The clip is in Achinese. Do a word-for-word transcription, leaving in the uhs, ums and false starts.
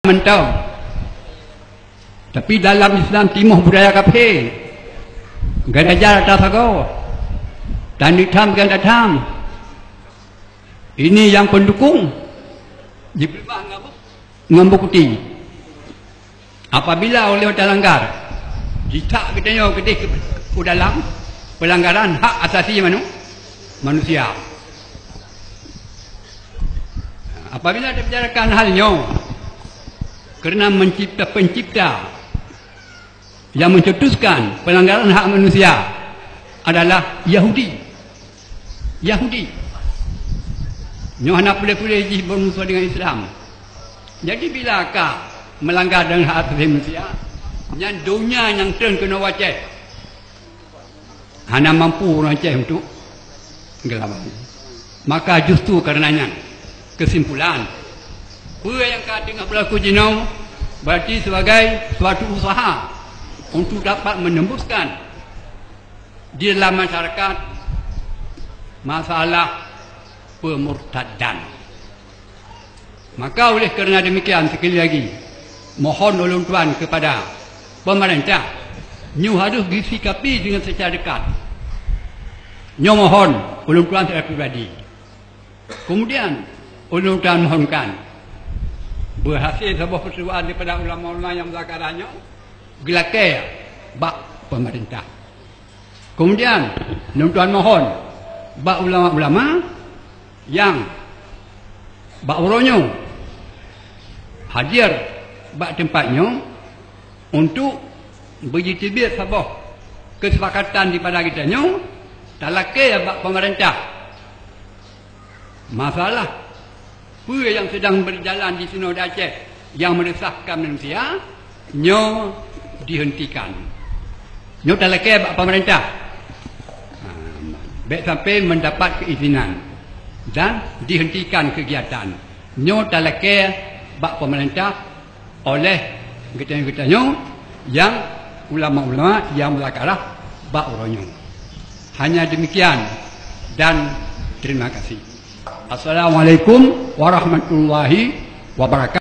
Mantong. Tapi dalam Islam timoh budaya kafé. Gata jar ata sagoe. Taneuk tham gata tham. Ini yang pendukung. Jibeuleumah ngon bu-, ngon bukeuti. Apabila oleh talanggar, jicak geutanyoe keudeh u dalam pelanggaran hak asasi manu-, manusia. Apabila dibicarakan hal nyoe, karena mencipta, pencipta yang mencetuskan pelanggaran hak manusia adalah Yahudi. Yahudi. Nyoe hana puléh-puléh jih beurmusuh dengan Islam. Jadi, bila ka melanggar dengan hak asasi manusia, nyan donya nyang treun keunoe u Aceh. Hana mampu ureuëng Aceh untuk geulamong. Maka justru karena nyan, kesimpulan, peue nyang ka teungoh beulaku jinoe berarti sebagai suatu usaha untuk dapat menembuskan di dalam masyarakat masalah pemurtadan. Maka oleh karena demikian, sekali lagi, mohon ulôn tuan kepada pemerintah, nyoe harus disikapi dengan secara dekat. Nyoe mohon ulôn tuan secara pribadi. Kemudian, ulôn tuan mohonkan, berhasil saboh persetujuan daripada ulama-ulama nyang muzakarat nyoe, geulakée bak pemerintah. Kemudian, ulôn tuan mohon bak ulama-ulama nyang bak uroe nyoe hadir bak teumpat nyoe untuk beujiteubiet saboh keusepakatan daripada geutanyoe, talakée bak pemerintah. Masalah peue nyang sedang berjalan di sinoe di Aceh nyang meresahkan manusia, nyoe dihentikan. Nyoe talakée bak pemerintah. Ha, bék sampai mendapat keizinan dan dihentikan kegiatan. Nyoe talakée bak pemerintah oleh geutanyoe-geutanyoe nyang ulama-ulama nyang muzakarat bak uroe nyoe. Hanya demikian dan terima kasih. Assalamualaikum warahmatullahi wabarakatuh.